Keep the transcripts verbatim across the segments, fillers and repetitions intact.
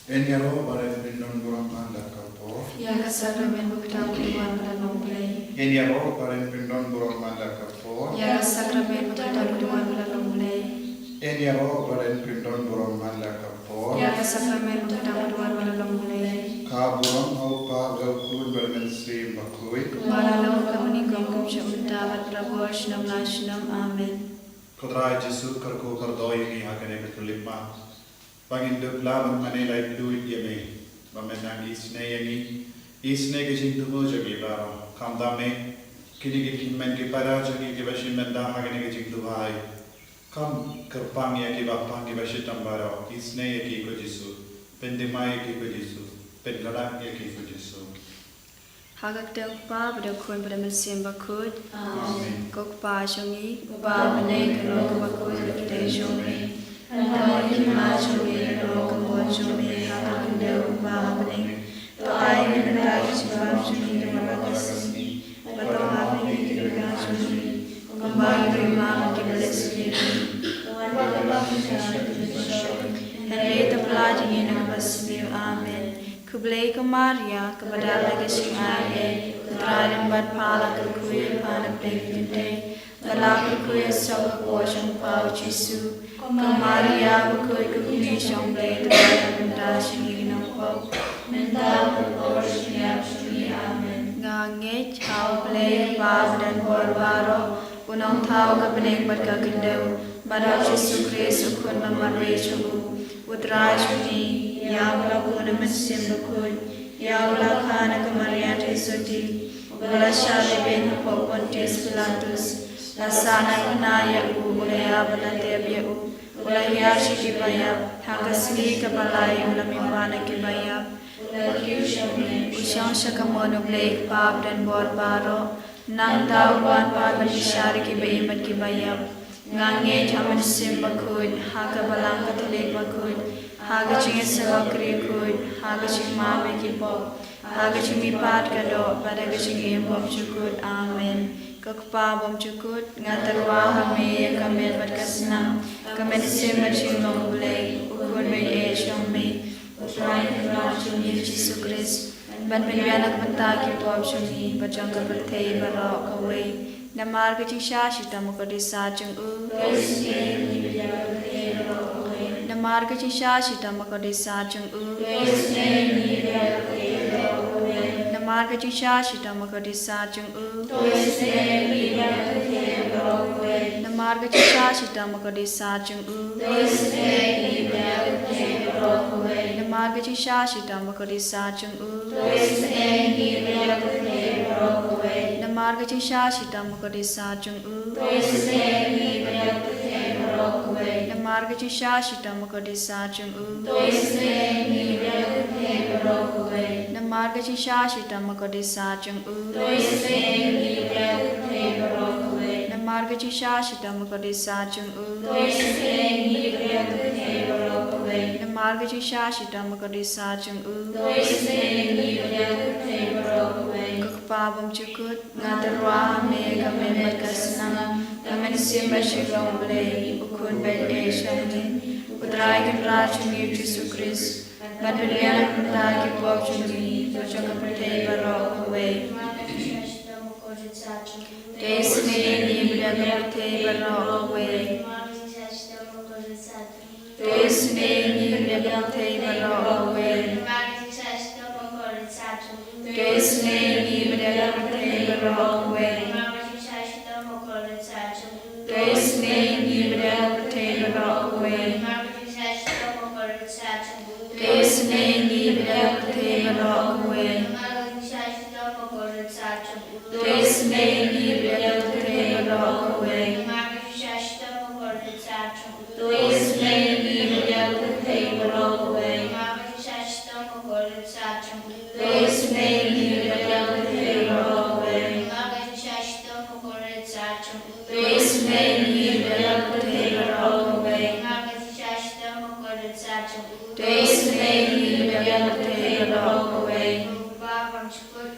Yn ïaroh ba yn pyndon burom man la ka por. Ïa ka sakramen ba kata ka duwan ba la long Blei. Yn ïaroh ba yn pyndon burom man la ka por. Ïa ka sakramen ba kata ka duwan ba la long Blei. Yn ïaroh ba yn pyndon burom man la ka por. Ïa ka sakramen ba kata ka duwan ba la long Blei. Ka burom ha u Kpa bad ha u Khun bad ha u Mynsiem Bakhuid. Kumba la long, kumne, kum shym mynta bad barabor, shnong la shnong. Amen. Ko Trai Jisu, kyrkhu kyrdoh ïa ngi ha kane ka tulip ma. Ba ngin dup lah ban mane lait luid ïa me. Ba men nang isynei ïa ngi. Isynei ka jingthmu jong ngi baroh. Khamtam me, kine ki hynmen ki para jong ngi kiba shim bynta ha kane ka jingduwai. Kham kyrpang ïa kiba pang kiba shitom baroh. Isynei ïa ki ko Jisu. Pynthymmai ïa ki ko Jisu. Pynkhlad ïa ki ko Jisu. Ha ka kyrteng u Kpa bad u Khun bad u Mynsiem Bakhuid. Amen. Ko Kpa jong ngi uba ha bneng, ka long kaba khuid ka kyrteng jong me. Ka long ka hima jong me, ka long ka mon jong me ha ka khyndew kumba ha bneng. To ai ïa ngi mynta ka jingbam jong ngi ha kane ka sngi. Bad to map ïa ngi ki jingkyrmen jong ngi kumba ngi ruh ngi map ïa kiba leh sniew ïa ngi. To wat ïa ngi sha ka jingpynshoi, hynrei to pynlait ïa ngi na kaba sniew. Amen. Khublei ko Maria, kaba dap da ka jingai ei, u Trai u don bad pha, la kyrkhu ïa pha na pdeng ki kynthei, bad la kyrkhu ïa u soh ka kpoh jong pha u Jisu. Ko Maria bakhuid, ko Kmie jong Blei, to pynban bynta jong ngi ki nongpop, mynta bad ha ka por jong ngi. Amen. Nga ngeit ha U Blei Kpa badonbor baroh, u nongthaw ka bneng bad ka khyndew, bad ha u Jisu Khrist u Khun ba marwei jong u, u Trai jong ngi, ïa uba la bun ha u Mynsiem Bakhuid, ïa uba la kha na ka Maria Theisotti, uba la shah lehbeiñ hapoh Pontius Pilatus, la sahnarphna ïa u, u la ïap bad la tep ïa u, u la hiar sha ki baïap, ha ka sngi kaba lai u la mihpat na ki baïap, u la kiew sha bneng, u shong sha kamon U Blei Kpa badonbor baroh. Nangta un wan pat ban bishar ïa kiba im bad kiba ïap. Nga ngeit ha u Mynsiem Bakhuid, ha ka Balang Katholik bakhuid, ha ka jingïasyllok kri khuid, ha ka jingmap ïa ki pop, ha ka jingmihpat ka doh, bad ha ka jingim bymjukut. Amen. Ko Kpa bymjukut, nga tyrwa ha me ïa ka met bad ka snam, ka mynsiem bad jinglong U Blei, U Khun baieit jong me, U Trai Kynrad jong ngi U Jisu Khrist, ban pynbiang na ka bynta ki pop jong ngi bad jong ka pyrthei baroh kawei. Namar ka jingshah shitom bakordit sat jong u. Namar ka jingshah shitom bakordit sat jong u. Namar ka jingshah shitom bakordit sat jong u. Namar ka jingshah shitom bakordit sat jong u. Namar ka jingshah shitom bakordit sat jong u. Namar ka jingshah shitom bakordit sat jong u. Namar ka jingshah shitom bakordit sat jong u. Namar ka jingshah shitom bakordit sat jong u. Namar ka jingshah shitom bakordit sat jong u. Namar ka jingshah shitom bakordit sat jong u. Ko Kpa bymjukut, nga tyrwa ha me ïa ka met bad ka snam, ka mynsiem bad jinglong U Blei, U Khun baieit jong ngi, U Trai Kynrad jong ngi U Jisu Khrist, ban pynbiang na ka bynta ki pop jong ngi bad jong ka pyrthei baroh kawei. To isynei ïa ngi bad ïa ka pyrthei baroh kawei. To isynei ïa ngi bad ïa ka pyrthei baroh kawei. To isynei ïa ngi bad ïa ka pyrthei baroh kawei. To isynei ïa ngi bad ïa ka pyrthei baroh kawei. To isynei ïa ngi bad ïa ka pyrthei baroh kawei. To isynei ïa ngi bad ïa ka pyrthei baroh kawei. To isynei ïa ngi bad ïa ka pyrthei baroh kawei. To isynei ïa ngi bad ïa ka pyrthei baroh kawei. To isynei ïa ngi bad ïa ka pyrthei baroh kawei. To isynei ïa ngi bad ïa ka pyrthei baroh kawei.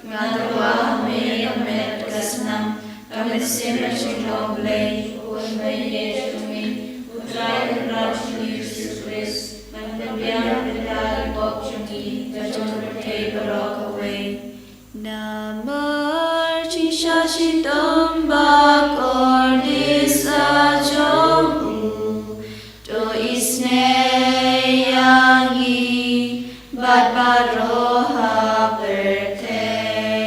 Nga tyrwa ha me ïa ka met bad ka snam, ka mynsiem bad jinglong U Blei, U Khun baieit jong ngi, U Trai Kynrad jong ngi U Jisu Khrist, ban pynbiang na ka bynta ki pop Isynei ïa ngi bad baroh ha pyrthei.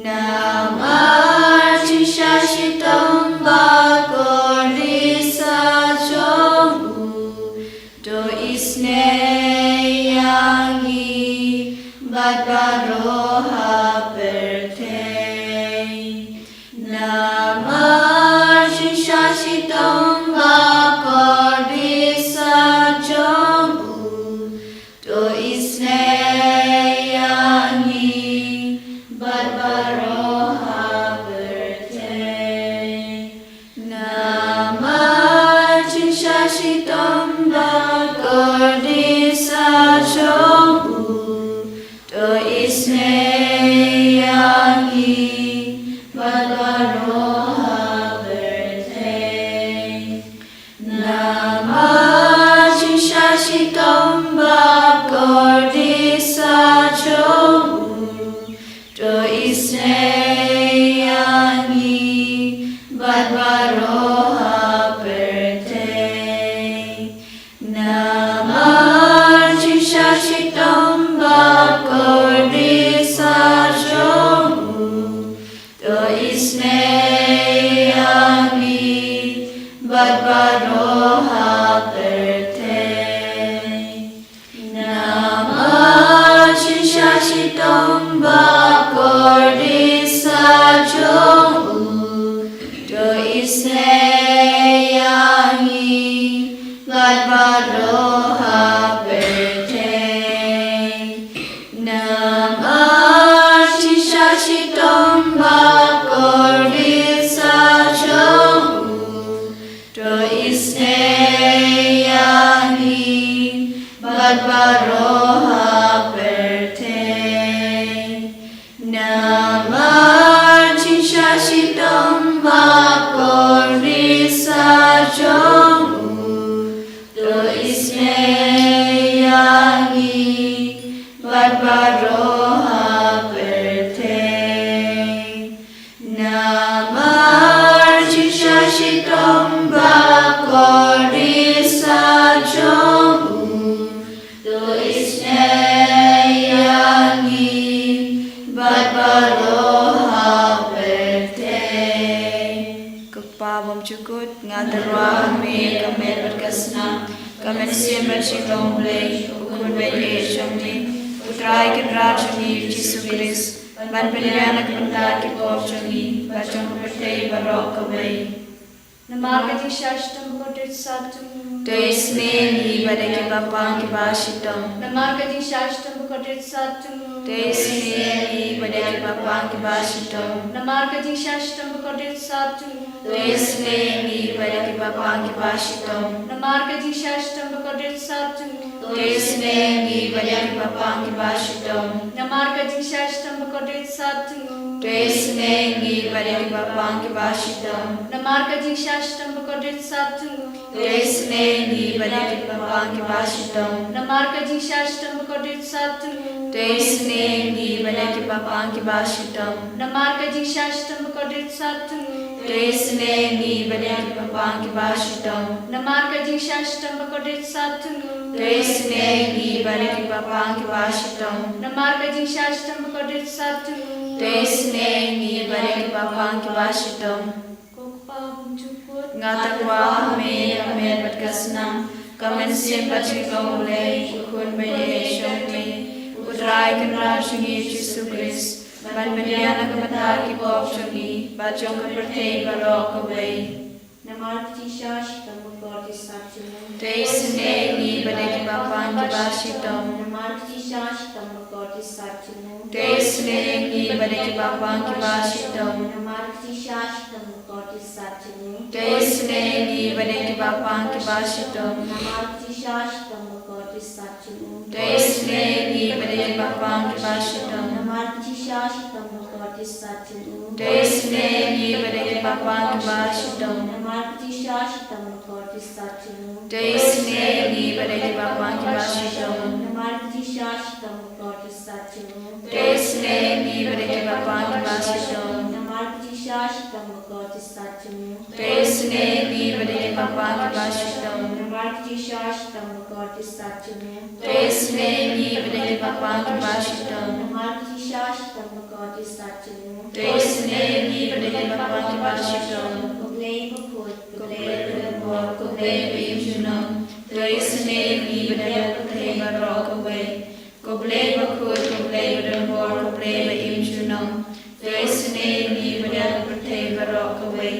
Namar jingshah shitom ba kordit sa jong u, to isynei ïa ngi bad baroh ha pyrthei. Namar jingshah shitom ba kordit sa jong u, to isynei ïa ngi bad baroh ha pyrthei. Namar jingshah shitom ba kordit sa jong u, to isynei ïa ngi bad baroh ha pyrthei. Namar jingshah shitom ba kordit sa jong u, to isynei ïa ngi bad baroh ha pyrthei. Namar jingshah shitom ba kordit sa jong u, to isynei ïa ngi bad baroh ha pyrthei. Namar jingshah shitom ba kordit sa jong u, to isynei ïa ngi bad baroh ha pyrthei. Namar jingshah shitom ba kordit sa jong u, to isynei ïa ngi bad baroh ha pyrthei. Namar jingshah shitom ba kordit sa jong u, to isynei ïa ngi bad baroh ha pyrthei. Namar jingshah shitom ba kordit sa jong u, to isynei ïa ngi bad baroh ha pyrthei. Ko Kpa bymjukut, nga tyrwa ha me ka met bad ka snam, ka mynsiem bad jinglong Blei, U Khun baieit jong me, U Trai Kynrad jong ngi Jisu Khrist, ban pynïar na ka bynta ki pop jong ngi bad jong ka pyrthei baroh kawei. Namar ka jingshah shitom ba kordit sa jong u, to isynei ïa ngi bad ïa ki bapang kiba shitom. Namar ka jingshah shitom ba kordit sa jong u, to isynei ïa ngi bad ïa ki bapang kiba shitom. Namar ka jingshah shitom ba kordit sa jong u, to isynei ïa ngi bad ïa ki bapang kiba shitom. Namar ka jingshah shitom ba kordit sa jong u, to isynei ïa ngi bad ïa ki bapang kiba shitom. Namar ka jingshah shitom ba kordit sa jong u, to isynei ïa ngi bad ïa ki bapang kiba shitom. Namar ka jingshah shitom ba kordit sa jong u, to isynei ïa ngi bad ïa ki bapang kiba shitom. Namar ka jingshah shitom ba kordit sa jong u, to isynei ïa ngi bad ïa ki bapang kiba shitom. Namar ka jingshah shitom ba kordit sa jong u, to isynei ïa ngi bad ïa ki bapang kiba shitom. Namar ka jingshah shitom ba kordit sa jong u, to isynei ïa ngi bad ïa ki bapang kiba shitom. Namar ka jingshah shitom ba kordit sa jong u, to isynei ïa ngi bad ïa ki bapang kiba shitom. Ko Kpa bymjukut, nga tyrwa ha me ka met bad ka snam, ka mynsiem bad jinglong Blei, U Khun baieit jong me, U Trai Kynrad jong ngi Jisu Khrist, ban pynïar na ka bynta ki pop jong ngi bad jong ka pyrthei baroh kawei. Namar ka jingshah shitom ba kordit sa jong u, to isynei ïa ngi bad ïa ki bapang kiba shitom. Namar ka jingshah shitom ba kordit sa jong u, to isynei ïa ngi bad ïa ki bapang kiba shitom. Namar ka jingshah shitom ba kordit sa jong u, to isynei ïa ngi bad ïa ki bapang kiba shitom. Namar ka jingshah shitom ba kordit sa jong u, to isynei ïa ngi bad ïa ki bapang kiba shitom. Namar ka jingshah shitom ba kordit sa jong u, to isynei ïa ngi bad ïa ki bapang kiba shitom. Namar ka jingshah shitom ba kordit sa jong u, to isynei ïa ngi bad ïa ki bapang kiba shitom. Namar ka jingshah shitom ba kordit sa jong u, to isynei ïa ngi bad ïa ki bapang kiba shitom. Namar ka jingshah shitom ba kordit sa jong u, to isynei ïa ngi bad ïa ki bapang kiba shitom. Namar ki jingshisha shitom bakhuid ki sat jong u. To isynei ïa ngi bad ïa ki paidbah kiba shitom. Namar ki jingshisha shitom bakhuid ki sat jong u. To isynei ïa ngi bad ïa ki paidbah kiba shitom. Ko Blei bakhuid, ko Blei badonbor, ko Blei ba im junom. To isynei ïa ngi bad ïa ka pyrthei baroh kawei. Ko Blei bakhuid, ko Blei badonbor, ko Blei ba im junom. To isynei ïa ngi bad ïa ka pyrthei baroh kawei.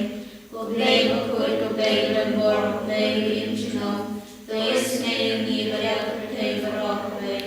Ko Blei bakhuid, ko Blei badonbor, ko Blei ba im junom. To isynei ïa ngi bad ïa ka pyrthei baroh kawei.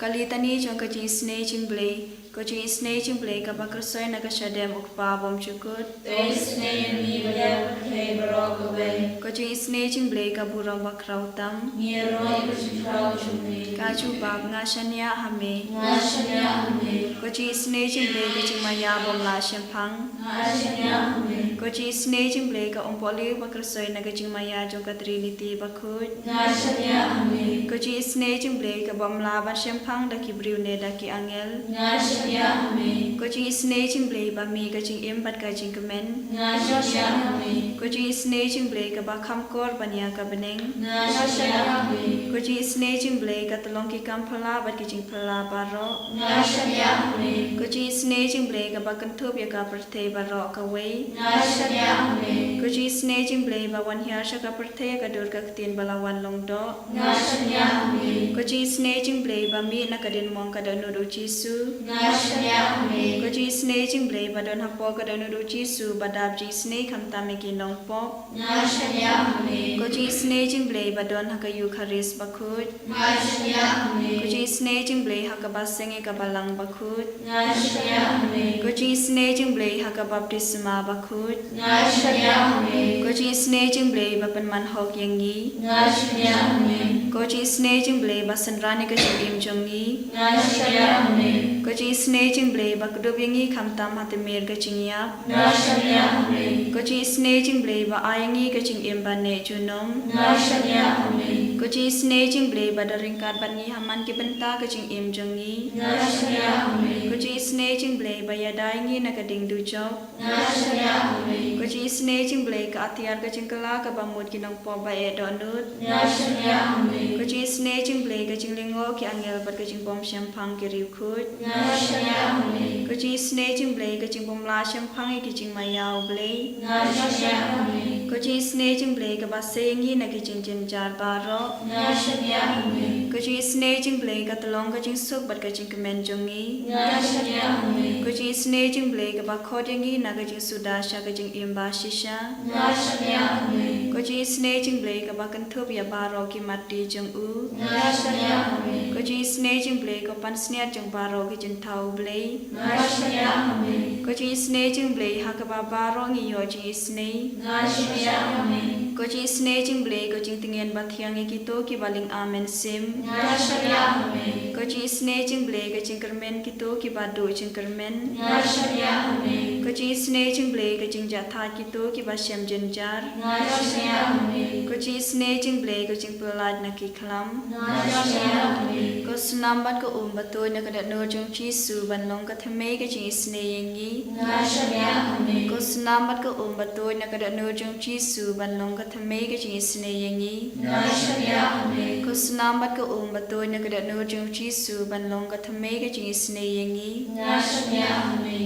Ka litani jong ka jingisynei jong u Blei. Ka jingisynei jong u Blei kaba kyrshoi na ka shadem u Kpa bymjukut. To isynei ïa ngi bad ïa ka pyrthei baroh kawei. Ka jingisynei jong u Blei ka burom bakhraw tam. Ngi ïaroh ïa ka jingkhraw jong me. Ka jubab, nga shaniah ha me. Nga shaniah ha me. Ka jingisynei jong u Blei ka jingmaïa bym lah shemphang. Nga shaniah ha me. Ka jingisynei jong u Blei ka umpohliew ba kyrshoi na ka jingmaïa jong ka Trinity bakhuid. Nga shaniah ha me. Ka jingisynei jong u Blei ka bym lah ban shemphang da ki briew ne da ki angel. Nga shaniah ha me. Ka jingisynei jong u Blei ba mih ka jingim bad ka jingkmen. Nga shaniah ha me. Ka jingisynei jong u Blei kaba kham kor ban ïa ka bneng. Nga shaniah ha me. Ka jingisynei jong u Blei ka tyllong ki kam phylla bad ki jingphylla baroh. Nga shaniah ha me. Ka jingisynei jong u Blei kaba kynthup ïa ka pyrthei baroh kawei. Nga shaniah ha me. Ka jingisynei jong u Blei ba wan hiar sha ka pyrthei ha ka dur ka ktien ba la wan long doh. Nga shaniah ha me. Ka jingisynei jong u Blei ba mih na ka diengmong ka dohnud u Jisu. Nga shaniah ha me. Ka jingisynei jong u Blei ba don hapoh ka dohnud u Jisu ba dap jingisynei khamtam ïa ki nongpop. Nga shaniah ha me. Ka jingisynei jong u Blei ba don ha ka Eukharist bakhuid. Nga shaniah ha me. Ka jingisynei jong u Blei ha kaba seng ïa ka Balang bakhuid. Nga shaniah ha me. Ka jingisynei jong u Blei ha ka baptisma bakhuid. Nga shaniah ha me. Ka jingisynei jong u Blei ba pynman hok ïa ngi. Nga shaniah ha me. Ka jingisynei jong u Blei ba synran ïa ka jingim jong ngi. Nga shaniah ha me. Ka jingisynei jong u Blei ba kdup ïa ngi khamtam ha tmier ka jingïap. Nga shaniah ha me. Ka jingisynei jong u Blei ba ai ïa ngi ka jingim ba neh junom. Nga shaniah ha me. Ka jingisynei jong u Blei ba don ryngkat bad ngi ha man ki bynta ka jingim jong ngi. Nga shaniah ha me. Ka jingisynei jong u Blei ba ïada ïa ngi na ka ding dujok. Nga shaniah ha me. Ka jingisynei jong u Blei ka atiar ka jingkylla kaba mut ki nongpop ba eh dohnud. Nga shaniah ha me. Ka jingisynei jong u Blei ka jinglyngngoh ki angel bad ka jingbymshemphang ki riewkhuid. Nga shaniah ha me. Ka jingisynei jong u Blei ka jingbymlah shemphang ïa ki jingmaïa u Blei. Nga shaniah ha me. Ka jingisynei jong u Blei kaba sei ïa ngi na ki jingjynjar baroh. Nga shaniah ha me. Ka jingisynei jong u Blei ka tyllong ka jingsuk bad ka jingkmen jong ngi. Nga shaniah ha me. Ka jingisynei jong u Blei kaba khot ïa ngi na ka jingsuda sha ka jingim bashisha. Nga shaniah ha me. Ka jingisynei jong u Blei kaba kynthup ïa baroh ki matti jong u. Nga shaniah ha me. Ka jingisynei jong u Blei ka pansngiat jong baroh ki jingthaw u Blei. Nga shaniah ha me. Ka jingisynei jong u Blei ha kaba baroh ngi ïoh jingisynei. Nga shaniah ha me. Ka jingisynei jong u Blei ka jingtngen ba thiang ïa kito kiba lyngba mynsiem. Nga shaniah ha me. Ka jingisynei jong u Blei ka jingkyrmen kito kiba duh jingkyrmen. Nga shaniah ha me. Ka jingisynei jong u Blei ka jingjahthait kito kiba shem jynjar. Nga shaniah ha me. Ka jingisynei jong u Blei ka jingpyllait na ki khlam. Nga shaniah ha me. Ko snam bad ko um ba tuid na ka dohnud jong u Jisu ban long ka thymmei ka jingisynei ïa ngi. Nga shaniah ha me. Ko snam bad ko um ba tuid na ka dohnud jong u Jisu ban long ka thymmei ka jingisynei ïa ngi. Nga shaniah ha me. Ko snam bad ko um ba tuid na ka dohnud jong u Jisu ban long ka thymmei ka jingisynei ïa ngi. Nga shaniah ha me.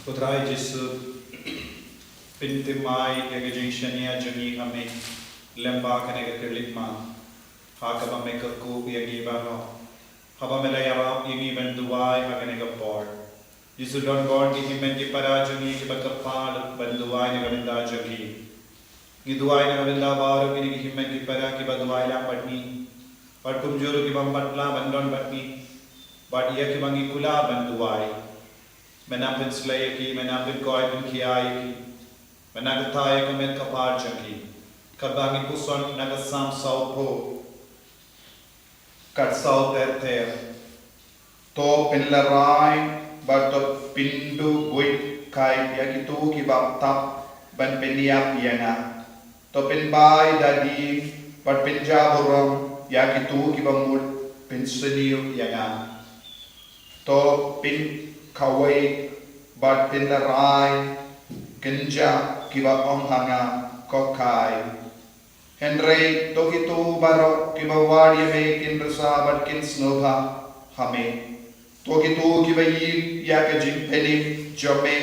Ko Trai Jisu, pynthymmai ïa ka jingshaniah jong ngi ha me lyngba kane ka kyrlitma, ha kaba me kyrkhu ïa ngi baroh, haba me la ïarap ïa ngi ban duwai ha kane ka por. Jisu, don bun ki hynmen ki para jong ngi kiba kyrpad ban duwai na ka bynta jong ngi. Ngi duwai na ka bynta baroh kine ki hynmen ki para kiba duwai lang bad ngi, bad kumjuh ruh ki bym pat lah ban don bad ngi, bad ïa kiba ngi kular ban duwai. Men nang pynshlei ïa ki, men nang pynkhuid pynkhia ïa ki, men nang kyntait ïa ka met ka phad jong ki, katba ngi puson na ka Salm sawphew, kat saw ter ter. To pynlehraiñ bad to pyndubuit kai ïa kito kiba tap ban pynïap ïa nga. To pynbai da dieng bad pynjah burom ïa kito kiba mut pynsniew ïa nga. To pynkawei bad pynlehraiñ kynjah kiba ong ha nga, ko Kai. Hynrei to kito baroh kiba wad ïa me kin rsa bad kin sngewbha ha me. To kito kiba ïeit ïa ka jingpynim jong me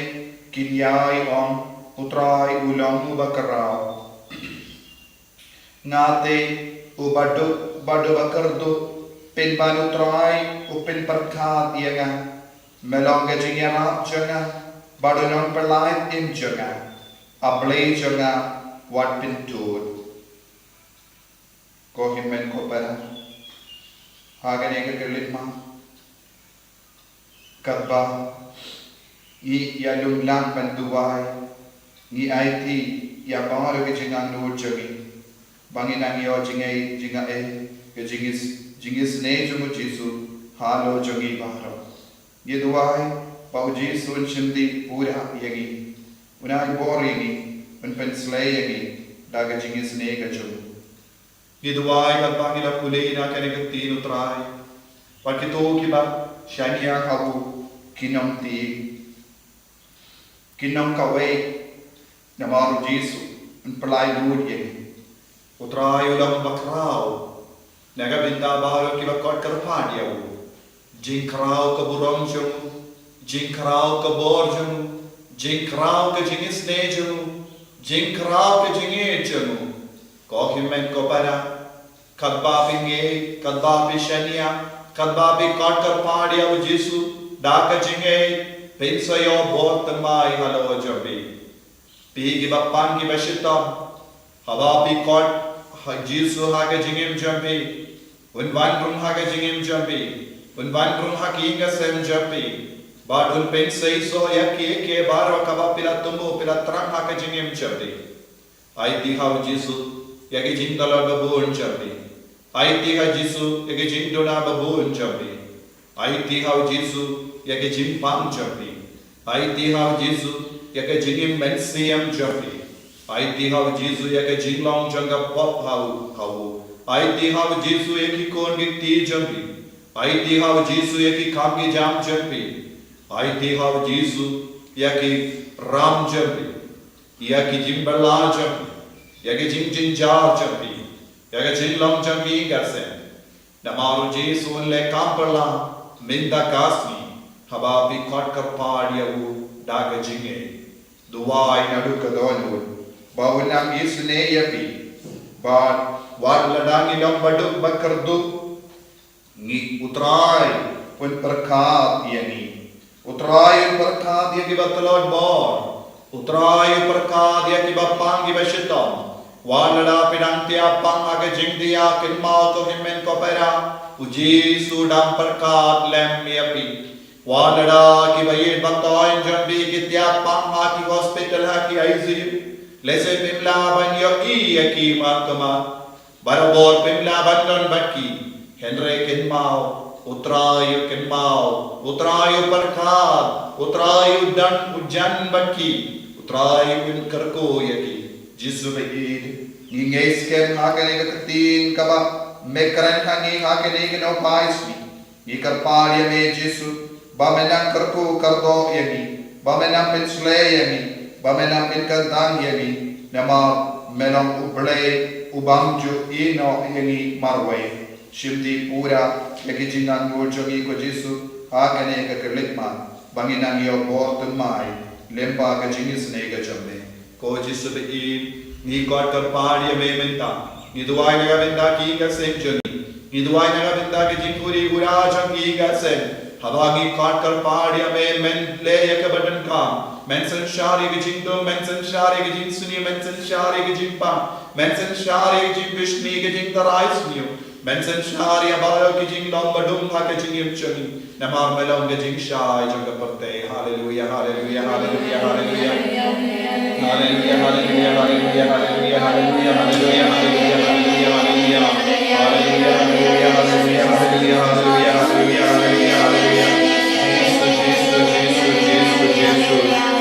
kin ïai ong, U Trai u long uba khraw. Nga te, uba duk bad uba kyrduh, pynban U Trai u pynpyrkhat ïa nga. Me long ka jingïarap jong nga bad u nongpyllait im jong nga. A Blei jong nga, wat pyntud. Ko hynmen ko para, ha kane ka khyllipmat, katba ngi ïalum lang ban duwai, ngi aiti ïa baroh ki jingangnud jong ngi ba ngin nang ïoh jingïeit, jingïeit, ka jingis, jingisynei jong U Jisu halor jong ngi baroh. Ngi duwai ba U Jisu un shim dih pura ïa ngi, un ai bor ïa ngi, un pynsleh ïa ngi da ka jingisynei ka jong u. Ngi duwai katba ngi la pule na kane ka ktien U Trai, ba kito kiba shaniah ha u kin ym tieng, kin ym kawei, namar U Jisu un pynlait lut ïa ngi. U Trai u long uba khraw na ka bynta baroh kiba kot kyrpad ïa u. Jingkhraw ka burom jong u, jingkhraw ka bor jong u, jingkhraw ka jingisynei jong u, jingkhraw ka jingïeit jong u. Ko hynmen ko para, katba phi ngeit, katba phi shaniah, katba phi kot kyrpad ïa U Jisu da ka jingngeit, phin sa ïoh bor thymmai halor jong phi. Phi kiba pang kiba shitom, haba phi kot ha Jisu ha ka jingim jong phi, un wan rung ha ka jingim jong phi, un wan rung ha ki ïing ki sem jong phi, bad un pynseisoh ïa kiei kiei baroh kaba phi la thmu, phi la thrang ha ka jingim jong phi. Aiti ha U Jisu ïa ki jingtlot babun jong phi. Aiti ha U Jisu ïa ki jingduna babun jong phi. Aiti ha U Jisu ïa ki jingpang jong phi. Aiti ha U Jisu ïa ka jingim mynsiem jong phi. Aiti ha U Jisu ïa ka jinglong jong ka pop ha u, ha u. Aiti ha U Jisu ïa ki khun ki kti jong phi. Aiti ha U Jisu ïa ki kam ki jam jong phi. Aiti ha U Jisu ïa ki ram jong phi, ïa ki jingbylla jong phi, ïa ki jingjynjar jong phi, ïa ka jinglong jong ki ïing ki sem. Namar U Jisu un leh kam pyrshah mynta ka sngi, haba phi kot kyrpad ïa u da ka jingngeit. Duwai naduh ka dohnud ba un nang isynei ïa phi. Bad wat lada ngi long baduk bad kyrduh, ngi, U Trai un pyrkhat ïa ngi. U Trai un pyrkhat ïa kiba tlot bor. U Trai un pyrkhat ïa kiba pang kiba shitom. Wat lada phi dang thiah pang ha ka jingthiah, kynmaw ko hynmen ko para, U Jisu dang pyrkhat lem ïa phi. Wat lada kiba ïeit ba thoiñ jong phi ki thiah pang ha ki hospital, ha ki I C U, lehse phim lah ban ïohi ïa ki markhmat, barabor phim lah ban don bad ki, hynrei kynmaw, U Trai u kynmaw, U Trai u pyrkhat, U Trai u don, u jan bad ki, U Trai un kyrkhu ïa ki. Jisu ba ïeit, ngi ngeit skhem ha kane ka ktien kaba me kren ha ngi ha kane ka nohphai sngi. Ngi kyrpad ïa me Jisu, ba me nang kyrkhu kyrdoh ïa ngi, ba me nang pynshlei ïa ngi, ba me nang pynkyntang ïa ngi, namar me long U Blei u bym ju ïehnoh ïa ngi marwei. Shim dih pura ïa ki jingangnud jong ngi ko Jisu, ha kane ka khyllipmat, ba ngin nang ïoh bor thymmai lyngba ka jingisynei ka jong me. Ko Jisu ba ïeit, ngi kot kyrpad ïa me mynta. Ngi duwai na ka bynta ki ïing ki sem jong ngi. Ngi duwai na ka bynta ki jingkhuid khuid jong ki ïing ki sem. Haba ngi kot kyrpad ïa me, men leh ïa kaba donkam. Men synshar ïa ki jingdum, men synshar ïa ki jingsniew, men synshar ïa ki jingpang, men synshar ïa ki jingbishni, ki jingtharai sniew. Men synshar ïa baroh ki jinglong badum ha ka jingim jong ngi. Namar me long ka jingshai jong ka pyrthei. Haleluia, haleluia, haleluia, haleluia. Haleluia, haleluia, haleluia, haleluia, haleluia, haleluia, haleluia, haleluia, haleluia. Haleluia, haleluia, haleluia, haleluia, haleluia, haleluia, haleluia, haleluia. Jisu, Jisu, Jisu, Jisu, Jisu.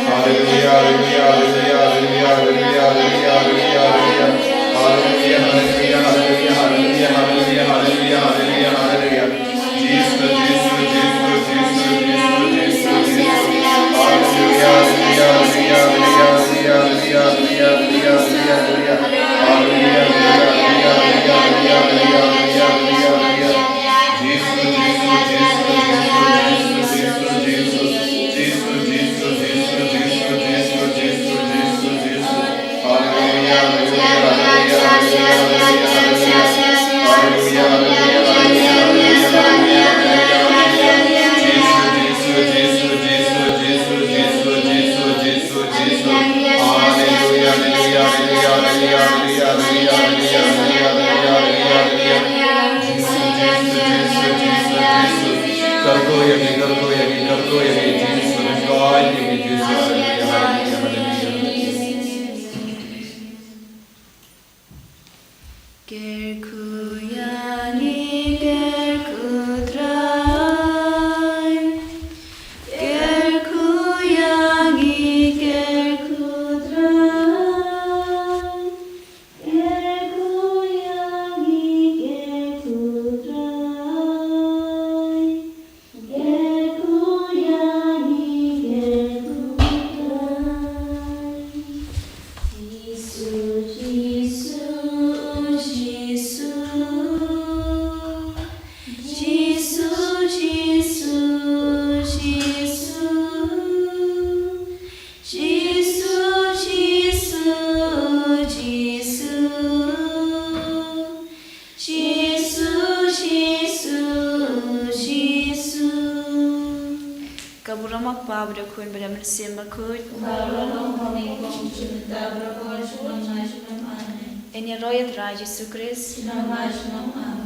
Haleluia, haleluia, haleluia, haleluia, haleluia, haleluia, haleluia. Haleluia, haleluia, haleluia, haleluia, haleluia, haleluia, haleluia, haleluia. Jisu, Jisu, Jisu, Jisu, Jisu, Jisu. Haleluia, haleluia, haleluia, haleluia, haleluia, haleluia, haleluia, haleluia. Haleluia, haleluia, Kyrkhu ïa ngi, kyrkhu Trai. Kyrkhu ïa ngi, kyrkhu Trai. Kyrkhu ïa ngi, kyrkhu Trai. Kyrkhu ïa ngi, kyrkhu Trai. Jisu, Jisu, Jisu. Jisu, Jisu, Jisu. Jisu, Jisu, Jisu. Jisu, Jisu, Jisu. Ka burom u Kpa bad u Khun bad u Mynsiem Bakhuid. Kaba long ha kaba mynta bad ha kaba shu long. Amen. Ngin ïaroh ïa u Trai Jisu Khrist. Shnong, shnong, amen.